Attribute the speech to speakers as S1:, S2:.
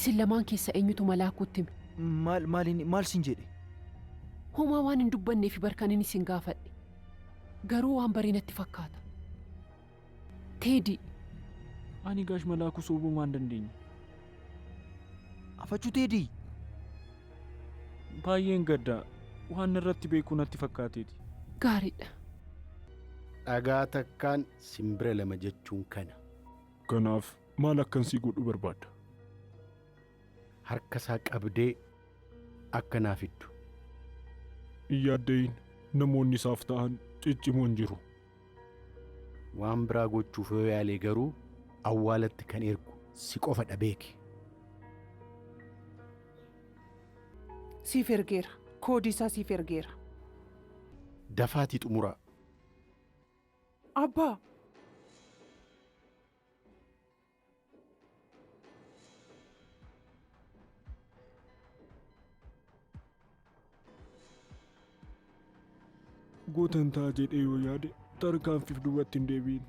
S1: Isin lamaan keessa eenyutu Malaakuutti hime?
S2: Maal maaliin maal sin jedhe?
S1: Homaa waan hin dubbanneefi bar kanin isin gaafadhe. Garuu waan bare natti fakkaata. Teedii.
S3: Ani Gaash Malaakuu sobuu maan dandeenye.
S2: Afachuu Teedii!
S3: Baay'een gadda. Waan narratti beeku natti fakkaateeti.
S1: Gaariidha.
S4: Dhagaa takkaan simbira lama jechuun kana.
S5: Kanaaf maal akkan sii godhu barbaadda?
S4: Harka isaa qabdee akka naa fiddu.
S5: Hin yaadda'iin namoonni isaaf ta'an ciccimoon jiru.
S4: Waan biraa gochuuf yoo yaale garuu awwaalatti kan ergu si qofadha beeki.
S6: Siif ergeera. Koodii isaa siif ergeera.
S4: Dafaatii xumuraa.
S6: Abbaa!
S5: Gootan ta'a jedhee yoo yaade tarkaanfiif duubatti hin deebi'in.